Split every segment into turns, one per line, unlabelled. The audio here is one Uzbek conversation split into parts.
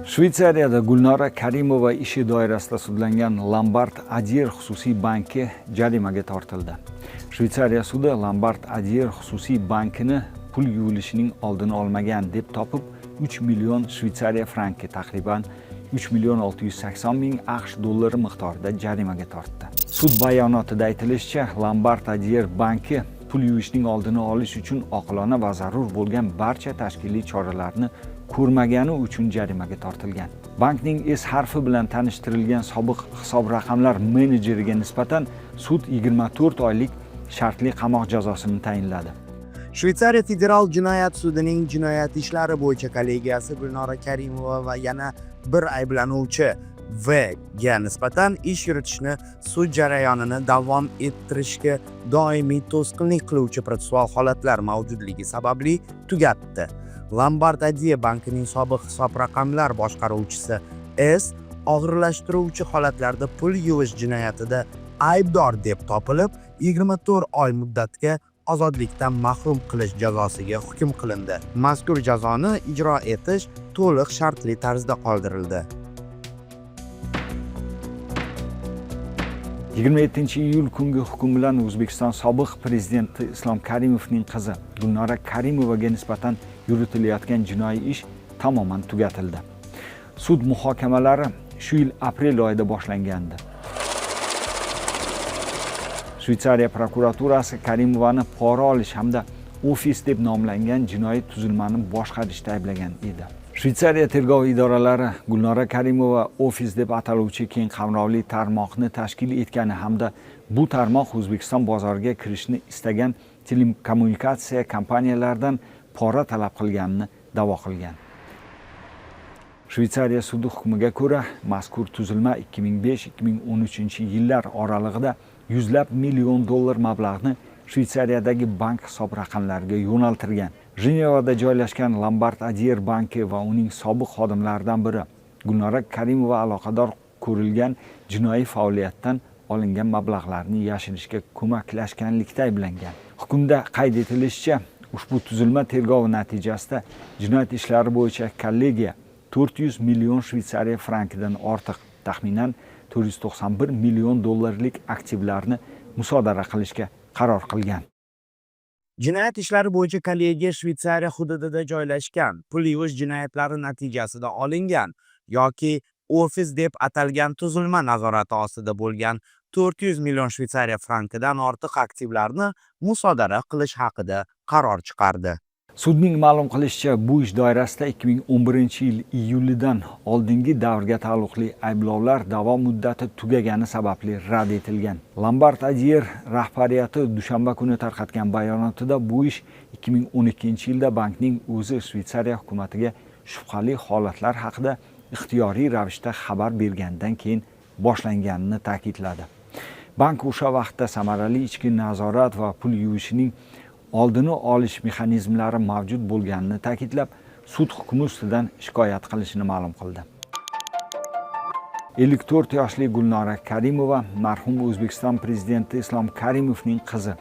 Shveytsariyada Gulnora Karimova ishi doirasida sudlangan Lombard Adier xususiy banki jarimaga tortildi. Shveytsariya sudi Lombard Adier xususiy bankini pul yuvilishining oldini olmagan deb topib, 3 million Shveytsariya franki, taqriban 3 million 680 ming AQSh dollari miqdorida jarimaga tortdi. Sud bayonotida aytilishicha, Lombard Adier banki pul yuvishning oldini olish uchun oqilona va zarur bo'lgan barcha tashkiliy choralarni ko'rmagani uchun jarimaga tortilgan. Bankning S harfi bilan tanishtirilgan sobiq hisob raqamlar menejeriga nisbatan sud 24 oylik shartli qamoq jazosini tayinladi.
Shveytsariya Federal jinoyat sudining jinoyat ishlari bo'yicha kollegiyasi Gulnora Karimova va yana bir ayblanuvchi V ga nisbatan ish yuritishni, sud jarayonini davom ettirishga doimiy to'sqinlik qiluvchi protsessual holatlar mavjudligi sababli tugatdi. Lombard Adier bankining sobiq hisob raqamlar boshqaruvchisi S og'irlashtiruvchi holatlarda pul yuvish jinoyatida aybdor deb topilib, 24 oy muddatga ozodlikdan mahrum qilish jazosiga hukm qilindi. Mazkur jazoni ijro etish to'liq shartli tarzda qoldirildi.
27 iyul kungi hukm bilan O'zbekiston sobiq prezidenti Islom Karimovning qizi Gulnora Karimovaga nisbatan yuritilayotgan jinoiy ish tamoman tugatildi. Sud muhokamalari shu yil aprel oyida boshlangandi. Shveytsariya prokuraturasi Karimovani pora olish hamda ofis deb nomlangan jinoiy tuzilmani boshqarishda ayblagan edi. Shveytsariya tergov idoralari Gulnora Karimova ofis deb ataluvchi keng qamrovli tarmoqni tashkil etgani hamda bu tarmoq O'zbekiston bozoriga kirishni istagan telekommunikatsiya kompaniyalaridan pora talab qilganini da'vo qilgan. Shveytsariya sudi hukmiga ko'ra, mazkur tuzilma 2005-2013 yillar oralig'ida yuzlab million dollar mablag'ni Shveytsariyadagi bank hisob raqamlariga yo'naltirgan. Jenevada joylashgan Lombard Adier banki va uning sobiq xodimlaridan biri Gulnora Karimova aloqador ko'rilgan jinoiy faoliyatdan olingan mablag'larni yashirishga ko'maklashganlikda ayblangan. Hukmda qayd etilishicha, ushbu tuzilma tergovi natijasida jinoyat ishlari bo'yicha kollegiya 400 million Shveytsariya frankidan ortiq, taxminan 491 million dollarlik aktivlarni musodara qilishga qaror qilgan.
Jinoyat ishlari bo'yicha kollegiya Shveytsariya hududida joylashgan pul yuvish jinoyatlari natijasida olingan yoki ofis deb atalgan tuzilma nazorati ostida bo'lgan 400 million Shveytsariya frankidan ortiq aktivlarni musodara qilish haqida qaror chiqardi.
Sudning ma'lum qilishicha, bu ish doirasida 2011 yil iyulidan oldingi davrga taalluqli ayblovlar da'vo muddati tugagani sababli rad etilgan. Lombard Adier rahbariyati dushanba kuni tarqatgan bayonotida bu ish 2012 yilda bankning o'zi Shveytsariya hukumatiga shubhali holatlar haqida ixtiyoriy ravishda xabar berganidan keyin boshlanganini ta'kidladi. Bank o'sha vaqtda samarali ichki nazorat va pul yuvishining oldini olish mexanizmlari mavjud bo'lganini ta'kidlab, sud hukmi ustidan shikoyat qilishini ma'lum qildi. 54 yoshli Gulnora Karimova marhum O'zbekiston prezidenti Islom Karimovning qizi.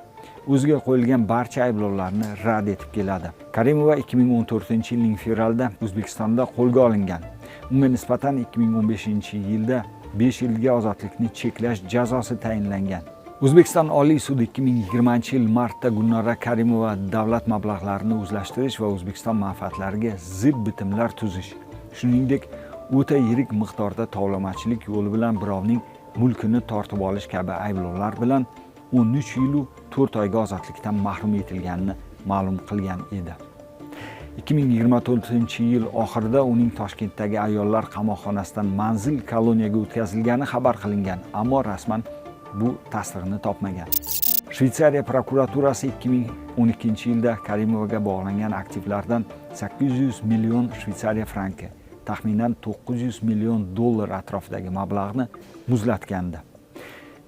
O'ziga qo'yilgan barcha ayblovlarni rad etib keladi. Karimova 2014 yilning fevralida O'zbekistonda qo'lga olingan. Unga nisbatan 2015 yilda 5 yilga ozodlikni cheklash jazosi tayinlangan. O'zbekiston Oliy sudi 2020 yil martda Gulnora Karimova davlat mablag'larini o'zlashtirish va O'zbekiston manfaatlariga zid bitimlar tuzish, shuningdek, o'ta yirik miqdorda tovlamachilik yo'li bilan birovning mulkini tortib olish kabi ayblovlar bilan 13 yilu 4 oyga ozodlikdan mahrum etilganini ma'lum qilgan edi. 2024 yil oxirida uning Toshkentdagi ayollar qamoqxonasidan manzil koloniyaga o'tkazilgani xabar qilingan, ammo rasman bu tasdig'ini topmagan. Shveytsariya prokuraturasi 2012 yilda Karimovaga bog'langan aktivlardan 800 million Shveytsariya franki, taxminan 900 million dollar atrofidagi mablag'ni muzlatgandi.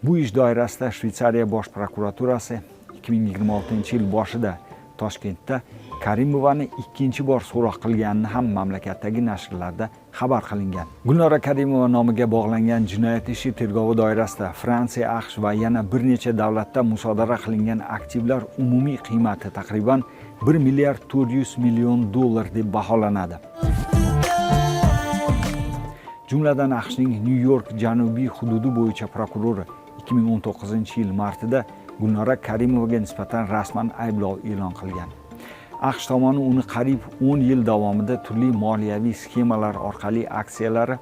Bu ish doirasida Shveytsariya bosh prokuraturasi 2026 yil boshida Toshkentda Karimovani ikkinchi bor so'roq qilganini ham mamlakatdagi nashrlarda xabar qilingan. Gulnora Karimova nomiga bog'langan jinoyat ishi tergovi doirasida Fransiya, AQSh va yana bir necha davlatda musodara qilingan aktivlar umumiy qiymati taqriban 1 milliard 400 million dollar deb baholanadi. Jumladan, AQShning Nyu York janubiy hududi bo'yicha prokurori 2019 yil martida Gulnora Karimovaga nisbatan rasman ayblov e'lon qilgan. AQSh tomoni uni qariyb 10 yil davomida turli moliyaviy sxemalar orqali aksiyalari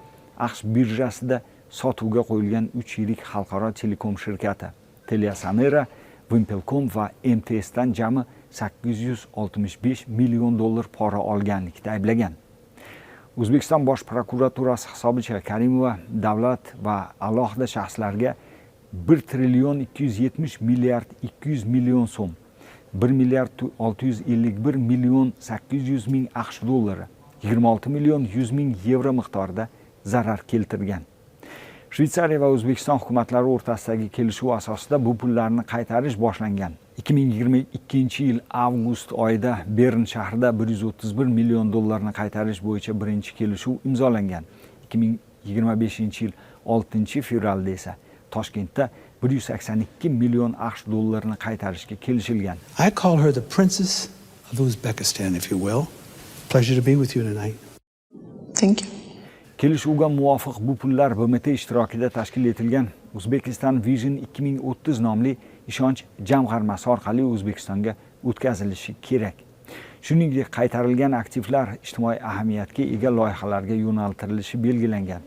AQSh birjasida sotuvga qo'yilgan uch yirik xalqaro telekom shirkati TeliaSonera, Vimpelcom va MTSdan jami 865 million dollar pora olganlikda ayblagan. O'zbekiston Bosh prokuraturasi hisobicha, Karimova davlat va alohida shaxslarga 1 trillion 270 milliard 200 million so'm, 1 milliard 651 million 800 ming AQSh dollari, 26 million 100 ming yevro miqdorida zarar keltirgan. Shveytsariya va O'zbekiston hukumatlari o'rtasidagi kelishuv asosida bu pullarni qaytarish boshlangan. 2022 yil avgust oyida Bern shahrida 131 million dollarni qaytarish bo'yicha birinchi kelishuv imzolangan. 2025 yil 6 fevralda esa Toshkentda 182 million AQSh dollarini qaytarishga kelishilgan.
I call her the Princess of Uzbekistan, if you will. Pleasure to be with you tonight.
Thank you.
Kelishuvga muvofiq, bu pullar BMT ishtirokida tashkil etilgan Uzbekistan Vision 2030 nomli ishonch jamg'armasi orqali O'zbekistonga o'tkazilishi kerak. Shuningdek, qaytarilgan aktivlar ijtimoiy ahamiyatga ega loyihalarga yo'naltirilishi belgilangan.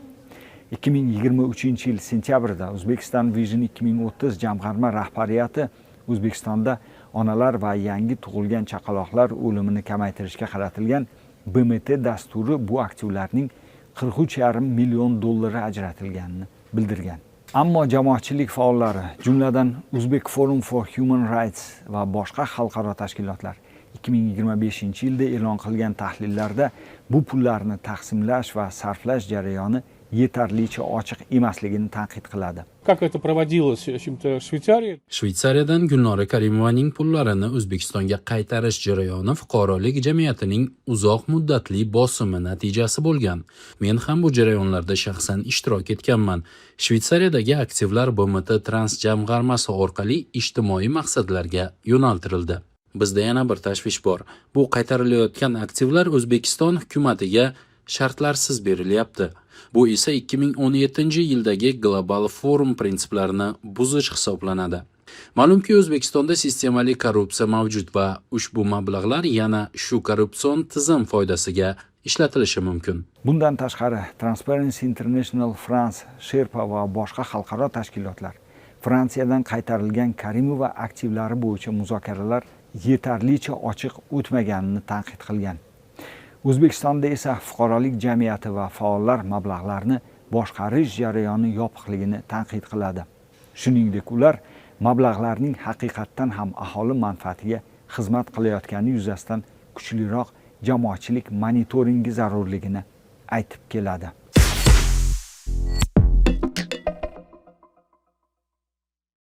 2023 yil sentyabrda Uzbekistan Vision 2030 jamg'arma rahbariyati O'zbekistonda onalar va yangi tug'ilgan chaqaloqlar o'limini kamaytirishga qaratilgan BMT dasturi bu aktivlarning 43,5 million dollari ajratilganini bildirgan. Ammo jamoatchilik faollari, jumladan Uzbek Forum for Human Rights va boshqa xalqaro tashkilotlar 2025 yilda e'lon qilgan tahlillarda bu pullarni taqsimlash va sarflash jarayoni yetarlicha ochiq emasligini tanqid qiladi.
Как это проводилось, в общем-то, в Швейцарии?
Shveytsariyadan Gulnora Karimovaning pullarini O'zbekistonga qaytarish jarayoni fuqarolik jamiyatining uzoq muddatli bosimi natijasi bo'lgan. Men ham bu jarayonlarda shaxsan ishtirok etganman. Shveytsariyadagi aktivlar BMT Trans jamg'armasi orqali ijtimoiy maqsadlarga yo'naltirildi. Bizda yana bir tashvish bor. Bu qaytarilayotgan aktivlar O'zbekiston hukumatiga shartlarsiz berilyapti. Bu esa 2017 yildagi Global forum prinsiplarini buzish hisoblanadi. Ma'lumki, O'zbekistonda sistemali korrupsiya mavjud va ushbu mablag'lar yana shu korrupsion tizim foydasiga ishlatilishi mumkin.
Bundan tashqari, Transparency International France, Sherpa va boshqa xalqaro tashkilotlar Fransiyadan qaytarilgan Karimova aktivlari bo'yicha muzokaralar yetarlicha ochiq o'tmaganini tanqid qilgan. O'zbekistonda esa fuqarolik jamiyati va faollar mablag'larni boshqarish jarayoni yopiqligini tanqid qiladi. Shuningdek, ular mablag'larning haqiqatdan ham aholi manfaatiga xizmat qilayotgani yuzasidan kuchliroq jamoatchilik monitoringi zarurligini aytib keladi.